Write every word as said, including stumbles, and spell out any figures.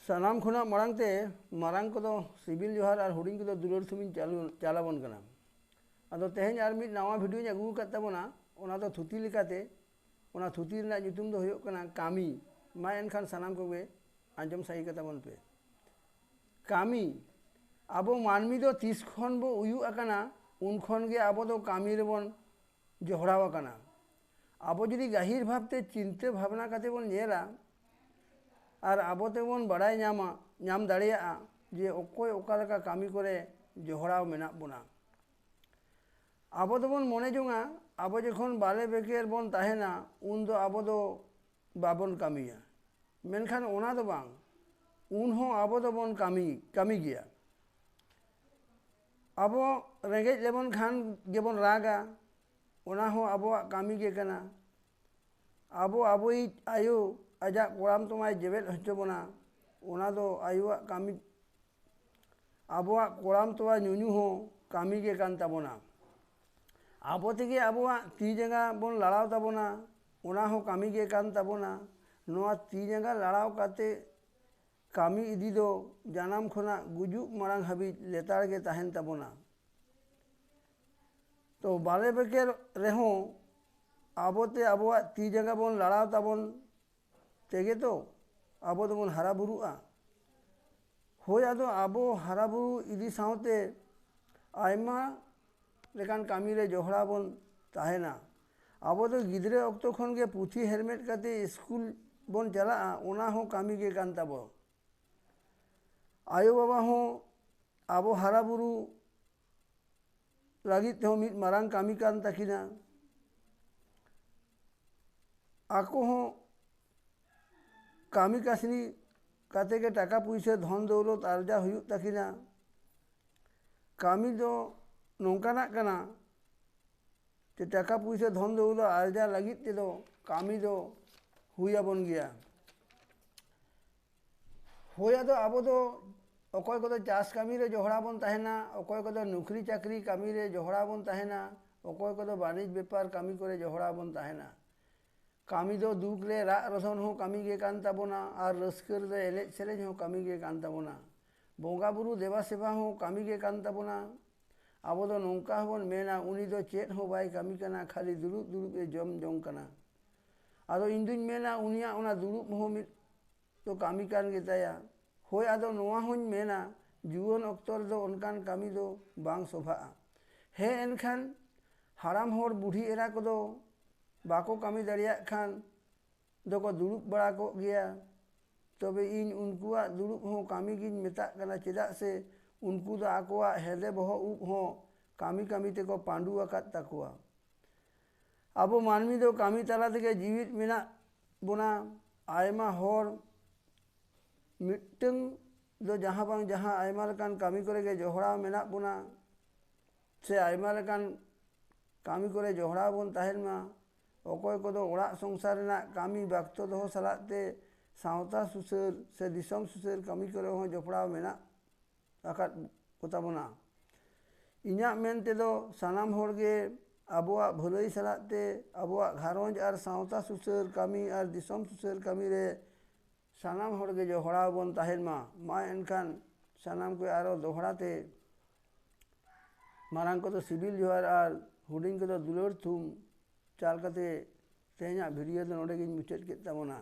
ᱥᱟᱱᱟᱢ ᱠᱷᱚᱱᱟᱜ ᱢᱟᱲᱟᱝ ᱛᱮ ᱢᱟᱨᱟᱝ ᱠᱚᱫᱚ ᱥᱤᱵᱤᱞ ᱡᱚᱦᱟᱨ ᱟᱨ ᱦᱩᱰᱤᱧ ᱠᱚᱫᱚ ᱫᱩᱞᱟᱹᱲ ᱥᱩᱢᱤᱧ ᱪᱟᱞᱩ ᱪᱟᱞᱟᱵᱚᱱ ᱠᱟᱱᱟ᱾ ᱟᱫᱚ ᱛᱮᱦᱮᱧ ᱟᱨ ᱢᱤᱫ ᱱᱟᱣᱟ ᱵᱷᱤᱰᱤᱭᱳᱧ ᱟᱹᱜᱩ ᱟᱠᱟᱫ ᱛᱟᱵᱚᱱᱟ᱾ ᱚᱱᱟ ᱫᱚ ᱛᱷᱩᱛᱤ ᱞᱮᱠᱟᱛᱮ, ᱚᱱᱟ ᱛᱷᱩᱛᱤ ᱨᱮᱱᱟᱜ ᱧᱩᱛᱩᱢ ᱫᱚ ᱦᱩᱭᱩᱜ ᱠᱟᱱᱟ ᱠᱟᱹᱢᱤ᱾ ᱢᱟ ᱮᱱᱠᱷᱟᱱ ᱥᱟᱱᱟᱢ ᱠᱚᱜᱮ ᱟᱸᱡᱚᱢ ᱥᱟᱹᱦᱤ ᱠᱟᱛᱟ ᱵᱚᱱ ᱯᱮ᱾ ᱠᱟᱹᱢᱤ᱾ ᱟᱵᱚ ᱢᱟᱹᱱᱢᱤ ᱫᱚ ᱛᱤᱥ ᱠᱷᱚᱱ ᱵᱚ ᱩᱭᱩᱜ ᱟᱠᱟᱱᱟ, ᱩᱱ ᱠᱷᱚᱱ ᱜᱮ ᱟᱵᱚ ᱫᱚ ᱠᱟᱹᱢᱤ ᱨᱮᱵᱚᱱ ᱡᱚᱦᱲᱟᱣ ᱟᱠᱟᱱᱟ᱾ ᱟᱵᱚ ᱡᱩᱫᱤ ᱜᱟᱹᱦᱤᱨ ᱵᱷᱟᱵᱽᱛᱮ ᱪᱤᱱᱛᱟᱹ ᱵᱷᱟᱵᱽᱱᱟ ᱠᱟᱛᱮ ᱵᱚᱱ ᱧᱮᱞᱟ ᱟᱨ ᱟᱵᱚ ᱛᱮᱵᱚᱱ ᱵᱟᱲᱟᱭ ᱧᱟᱢᱟ, ᱧᱟᱢ ᱫᱟᱲᱮᱭᱟᱜᱼᱟ ᱡᱮ ᱚᱠᱚᱭ ᱚᱠᱟ ᱞᱮᱠᱟ ᱠᱟᱹᱢᱤ ᱠᱚᱨᱮ ᱡᱚᱦᱲᱟᱣ ᱢᱮᱱᱟᱜ ᱵᱚᱱᱟ᱾ ᱟᱵᱚ ᱫᱚᱵᱚᱱ ᱢᱚᱱᱮ ᱡᱚᱝᱟ, ᱟᱵᱚ ᱡᱚᱠᱷᱚᱱ ᱵᱟᱞᱮ ᱵᱮᱠᱮᱨ ᱵᱚᱱ ᱛᱟᱦᱮᱱᱟ, ᱩᱱ ᱫᱚ ᱟᱵᱚ ᱫᱚ ᱵᱟᱵᱚᱱ ᱠᱟᱹᱢᱤᱭᱟ᱾ ᱢᱮᱱᱠᱷᱟᱱ ᱚᱱᱟ ᱫᱚ ᱵᱟᱝ, ᱩᱱ ᱦᱚᱸ ᱟᱵᱚ ᱫᱚᱵᱚᱱ ᱠᱟᱹᱢᱤ, ᱠᱟᱹᱢᱤ ᱜᱮᱭᱟ᱾ ᱟᱵᱚ ᱨᱮᱸᱜᱮᱡ ᱞᱮᱵᱚᱱ ᱠᱷᱟᱱ ᱜᱮᱵᱚᱱ ᱨᱟᱜᱟ, ᱚᱱᱟ ᱦᱚᱸ ᱟᱵᱚᱣᱟᱜ ᱠᱟᱹᱢᱤ ᱜᱮ ᱠᱟᱱᱟ᱾ ᱟᱵᱚ ᱟᱵᱚᱭᱤᱡ ᱟᱭᱳ ᱟᱡᱟᱜ ᱠᱚᱲᱟᱢ ᱛᱚᱣᱟᱭ ᱡᱮᱵᱮᱫ ᱦᱚᱪᱚ ᱵᱚᱱᱟ, ᱚᱱᱟ ᱫᱚ ᱟᱭᱳᱣᱟᱜ ᱠᱟᱹᱢᱤ᱾ ᱟᱵᱚᱣᱟᱜ ᱠᱚᱲᱟᱢ ᱛᱚᱣᱟ ᱧᱩᱧᱩ ᱦᱚᱸ ᱠᱟᱹᱢᱤ ᱜᱮ ᱠᱟᱱ ᱛᱟᱵᱚᱱᱟ᱾ ᱟᱵᱚ ᱛᱮᱜᱮ ᱟᱵᱚᱣᱟᱜ ᱛᱤ ᱡᱟᱸᱜᱟ ᱵᱚᱱ ᱞᱟᱲᱟᱣ ᱛᱟᱵᱚᱱᱟ, ᱚᱱᱟ ᱦᱚᱸ ᱠᱟᱹᱢᱤ ᱜᱮ ᱠᱟᱱ ᱛᱟᱵᱚᱱᱟ᱾ ᱱᱚᱣᱟ ᱛᱤ ᱡᱟᱸᱜᱟ ᱞᱟᱲᱟᱣ ᱠᱟᱛᱮ ᱠᱟᱹᱢᱤ ᱤᱫᱤ ᱫᱚ ᱡᱟᱱᱟᱢ ᱠᱷᱚᱱᱟᱜ ᱜᱩᱡᱩᱜ ᱢᱟᱲᱟᱝ ᱦᱟᱹᱵᱤᱡ ᱞᱮᱛᱟᱲ ᱜᱮ ᱛᱟᱦᱮᱱ ᱛᱟᱵᱚᱱᱟ᱾ ᱛᱚ ᱵᱟᱞᱮ ᱵᱮᱠᱮᱨ ᱨᱮᱦᱚᱸ ᱟᱵᱚᱛᱮ ᱟᱵᱚᱣᱟᱜ ᱛᱤ ᱡᱟᱸᱜᱟ ᱵᱚᱱ ᱞᱟᱲᱟᱣ ᱛᱟᱵᱚᱱ ᱛᱮᱜᱮ ᱛᱚ ᱟᱵᱚ ᱫᱚᱵᱚᱱ ᱦᱟᱨᱟ ᱵᱩᱨᱩᱜᱼᱟ᱾ ᱦᱳᱭ, ᱟᱫᱚ ᱟᱵᱚ ᱦᱟᱨᱟ ᱵᱩᱨᱩ ᱤᱫᱤ ᱥᱟᱶᱛᱮ ᱟᱭᱢᱟ ᱞᱮᱠᱟᱱ ᱠᱟᱹᱢᱤ ᱨᱮ ᱡᱚᱦᱲᱟᱣ ᱵᱚᱱ ᱛᱟᱦᱮᱱᱟ᱾ ᱟᱵᱚ ᱫᱚ ᱜᱤᱫᱽᱨᱟᱹ ᱚᱠᱛᱚ ᱠᱷᱚᱱ ᱜᱮ ᱯᱩᱛᱷᱤ ᱦᱮᱨᱢᱮᱫ ᱠᱟᱛᱮ ᱥᱠᱩᱞ ᱵᱚᱱ ᱪᱟᱞᱟᱜᱼᱟ, ᱚᱱᱟ ᱦᱚᱸ ᱠᱟᱹᱢᱤ ᱜᱮ ᱠᱟᱱ ᱛᱟᱵᱚ᱾ ᱟᱭᱳ ᱵᱟᱵᱟ ᱦᱚᱸ ᱟᱵᱚ ᱦᱟᱨᱟ ᱵᱩᱨᱩ ᱞᱟᱹᱜᱤᱫ ᱛᱮᱦᱚᱸ ᱢᱤᱫ ᱢᱟᱨᱟᱝ ᱠᱟᱹᱢᱤ ᱠᱟᱱ ᱛᱟᱹᱠᱤᱱᱟ᱾ ᱟᱠᱚ ᱦᱚᱸ ᱠᱟᱹᱢᱤ ᱠᱟᱹᱥᱱᱤ ᱠᱟᱛᱮ ᱜᱮ ᱴᱟᱠᱟ ᱯᱩᱭᱥᱟᱹ ᱫᱷᱚᱱ ᱫᱚᱣᱞᱚᱛ ᱟᱨᱡᱟᱣ ᱦᱩᱭᱩᱜ ᱛᱟᱹᱠᱤᱱᱟ᱾ ᱠᱟᱹᱢᱤ ᱫᱚ ᱱᱚᱝᱠᱟᱱᱟᱜ ᱠᱟᱱᱟ ᱡᱮ ᱴᱟᱠᱟ ᱯᱩᱭᱥᱟᱹ ᱫᱷᱚᱱ ᱫᱚᱣᱞᱚᱛ ᱟᱨᱡᱟᱣ ᱞᱟᱹᱜᱤᱫ ᱛᱮᱫᱚ ᱠᱟᱹᱢᱤ ᱫᱚ ᱦᱩᱭ ᱟᱵᱚᱱ ᱜᱮᱭᱟ᱾ ᱦᱳᱭ, ᱟᱫᱚ ᱟᱵᱚ ᱫᱚ ᱚᱠᱚᱭ ᱠᱚᱫᱚ ᱪᱟᱥ ᱠᱟᱹᱢᱤ ᱨᱮ ᱡᱚᱦᱲᱟᱣ ᱵᱚᱱ ᱛᱟᱦᱮᱱᱟ, ᱚᱠᱚᱭ ᱠᱚᱫᱚ ᱱᱩᱠᱨᱤ ᱪᱟᱹᱠᱨᱤ ᱠᱟᱹᱢᱤ ᱨᱮ ᱡᱚᱦᱲᱟᱣ ᱵᱚᱱ ᱛᱟᱦᱮᱱᱟ, ᱚᱠᱚᱭ ᱠᱚᱫᱚ ᱵᱟᱹᱱᱤᱡᱽ ᱵᱮᱯᱟᱨ ᱠᱟᱹᱢᱤ ᱠᱚᱨᱮ ᱡᱚᱦᱲᱟᱣ ᱵᱚᱱ ᱛᱟᱦᱮᱱᱟ᱾ ᱠᱟᱹᱢᱤ ᱫᱚ ᱫᱩᱠ ᱨᱮ ᱨᱟᱜ ᱨᱚᱫᱷᱚᱱ ᱦᱚᱸ ᱠᱟᱹᱢᱤ ᱜᱮ ᱠᱟᱱ ᱛᱟᱵᱚᱱᱟ, ᱟᱨ ᱨᱟᱹᱥᱠᱟᱹ ᱨᱮᱫᱚ ᱮᱱᱮᱡ ᱥᱮᱨᱮᱧ ᱦᱚᱸ ᱠᱟᱹᱢᱤ ᱜᱮ ᱠᱟᱱ ᱛᱟᱵᱚᱱᱟ᱾ ᱵᱚᱸᱜᱟ ᱵᱩᱨᱩ ᱫᱮᱵᱟ ᱥᱮᱵᱟ ᱦᱚᱸ ᱠᱟᱹᱢᱤ ᱜᱮ ᱠᱟᱱ ᱛᱟᱵᱚᱱᱟ᱾ ᱟᱵᱚ ᱫᱚ ᱱᱚᱝᱠᱟ ᱦᱚᱸᱵᱚᱱ ᱢᱮᱱᱟ, "ᱩᱱᱤ ᱫᱚ ᱪᱮᱫ ᱦᱚᱸ ᱵᱟᱭ ᱠᱟᱹᱢᱤ ᱠᱟᱱᱟ, ᱠᱷᱟᱹᱞᱤ ᱫᱩᱲᱩᱵ ᱫᱩᱲᱩᱵ ᱮ ᱡᱚᱢ ᱡᱚᱝ ᱠᱟᱱᱟ᱾" ᱟᱫᱚ ᱤᱧ ᱫᱩᱧ ᱢᱮᱱᱟ, ᱩᱱᱤᱭᱟᱜ ᱚᱱᱟ ᱫᱩᱲᱩᱵ ᱦᱚᱸ ᱢᱤᱫ ᱫᱚ ᱠᱟᱹᱢᱤ ᱠᱟᱱ ᱜᱮᱛᱟᱭᱟ᱾ ᱦᱳᱭ, ᱟᱫᱚ ᱱᱚᱣᱟ ᱦᱚᱸᱧ ᱢᱮᱱᱟ, ᱡᱩᱣᱟᱹᱱ ᱚᱠᱛᱚ ᱨᱮᱫᱚ ᱚᱱᱠᱟᱱ ᱠᱟᱹᱢᱤ ᱫᱚ ᱵᱟᱝ ᱥᱚᱵᱷᱟᱜᱼᱟ᱾ ᱦᱮᱸ, ᱮᱱᱠᱷᱟᱱ ᱦᱟᱲᱟᱢ ᱦᱚᱲ ᱵᱩᱰᱷᱤ ᱮᱨᱟ ᱠᱚᱫᱚ ᱵᱟᱠᱚ ᱠᱟᱹᱢᱤ ᱫᱟᱲᱮᱭᱟᱜ ᱠᱷᱟᱱ ᱫᱚᱠᱚ ᱫᱩᱲᱩᱵ ᱵᱟᱲᱟ ᱠᱚᱜ ᱜᱮᱭᱟ᱾ ᱛᱚᱵᱮ ᱤᱧ ᱩᱱᱠᱩᱣᱟᱜ ᱫᱩᱲᱩᱵ ᱦᱚᱸ ᱠᱟᱹᱢᱤ ᱜᱤᱧ ᱢᱮᱛᱟᱜ ᱠᱟᱱᱟ, ᱪᱮᱫᱟᱜ ᱥᱮ ᱩᱱᱠᱩ ᱫᱚ ᱟᱠᱚᱣᱟᱜ ᱦᱮᱸᱫᱮ ᱵᱚᱦᱚᱜ ᱩᱵ ᱦᱚᱸ ᱠᱟᱹᱢᱤ ᱠᱟᱹᱢᱤ ᱛᱮᱠᱚ ᱯᱟᱺᱰᱩ ᱟᱠᱟᱫ ᱛᱟᱠᱚᱣᱟ᱾ ᱟᱵᱚ ᱢᱟᱹᱱᱢᱤ ᱫᱚ ᱠᱟᱹᱢᱤ ᱛᱟᱞᱟ ᱛᱮᱜᱮ ᱡᱤᱣᱤᱫ ᱢᱮᱱᱟᱜ ᱵᱚᱱᱟ᱾ ᱟᱭᱢᱟ ᱦᱚᱲ ᱢᱤᱫᱴᱟᱹᱝ ᱫᱚ ᱡᱟᱦᱟᱸ ᱵᱟᱝ ᱡᱟᱦᱟᱸ ᱟᱭᱢᱟ ᱞᱮᱠᱟᱱ ᱠᱟᱹᱢᱤ ᱠᱚᱨᱮ ᱜᱮ ᱡᱚᱦᱲᱟᱣ ᱢᱮᱱᱟᱜ ᱵᱚᱱᱟ, ᱥᱮ ᱟᱭᱢᱟ ᱞᱮᱠᱟᱱ ᱠᱟᱹᱢᱤ ᱠᱚᱨᱮ ᱡᱚᱦᱲᱟᱣ ᱵᱚᱱ ᱛᱟᱦᱮᱱ ᱢᱟ᱾ ᱚᱠᱚᱭ ᱠᱚᱫᱚ ᱚᱲᱟᱜ ᱥᱚᱝᱥᱟᱨ ᱨᱮᱱᱟᱜ ᱠᱟᱹᱢᱤ ᱵᱟᱠᱛᱚ ᱫᱚᱦᱚ ᱥᱟᱞᱟᱜ ᱛᱮ ᱥᱟᱶᱛᱟ ᱥᱩᱥᱟᱹᱨ ᱥᱮ ᱫᱤᱥᱚᱢ ᱥᱩᱥᱟᱹᱨ ᱠᱟᱹᱢᱤ ᱠᱚᱨᱮ ᱦᱚᱸ ᱡᱚᱯᱲᱟᱣ ᱢᱮᱱᱟᱜ ᱟᱠᱟᱫ ᱠᱚᱛᱟ ᱵᱚᱱᱟ᱾ ᱤᱧᱟᱹᱜ ᱢᱮᱱ ᱛᱮᱫᱚ ᱥᱟᱱᱟᱢ ᱦᱚᱲ ᱜᱮ ᱟᱵᱚᱣᱟᱜ ᱵᱷᱟᱹᱞᱟᱹᱭ ᱥᱟᱞᱟᱜ ᱛᱮ ᱟᱵᱚᱣᱟᱜ ᱜᱷᱟᱨᱚᱸᱡᱽ ᱟᱨ ᱥᱟᱶᱛᱟ ᱥᱩᱥᱟᱹᱨ ᱠᱟᱹᱢᱤ ᱟᱨ ᱫᱤᱥᱚᱢ ᱥᱩᱥᱟᱹᱨ ᱠᱟᱹᱢᱤ ᱨᱮ ᱥᱟᱱᱟᱢ ᱦᱚᱲ ᱜᱮ ᱡᱚᱦᱲᱟᱣ ᱵᱚᱱ ᱛᱟᱦᱮᱱ ᱢᱟ᱾ ᱢᱟ ᱮᱱᱠᱷᱟᱱ ᱥᱟᱱᱟᱢ ᱠᱚ ᱟᱨᱚ ᱫᱚᱦᱲᱟ ᱛᱮ ᱢᱟᱨᱟᱝ ᱠᱚᱫᱚ ᱥᱤᱵᱤᱞ ᱡᱚᱦᱟᱨ ᱟᱨ ᱦᱩᱰᱤᱧ ᱠᱚᱫᱚ ᱫᱩᱞᱟᱹᱲ ᱛᱷᱩᱢ ᱪᱟᱞ ᱠᱟᱛᱮ ᱛᱮᱦᱮᱧᱟᱜ ᱵᱷᱤᱰᱤᱭᱳ ᱫᱚ ᱱᱚᱰᱮ ᱜᱤᱧ ᱢᱩᱪᱟᱹᱫ ᱠᱮᱫ ᱛᱟᱵᱚᱱᱟ᱾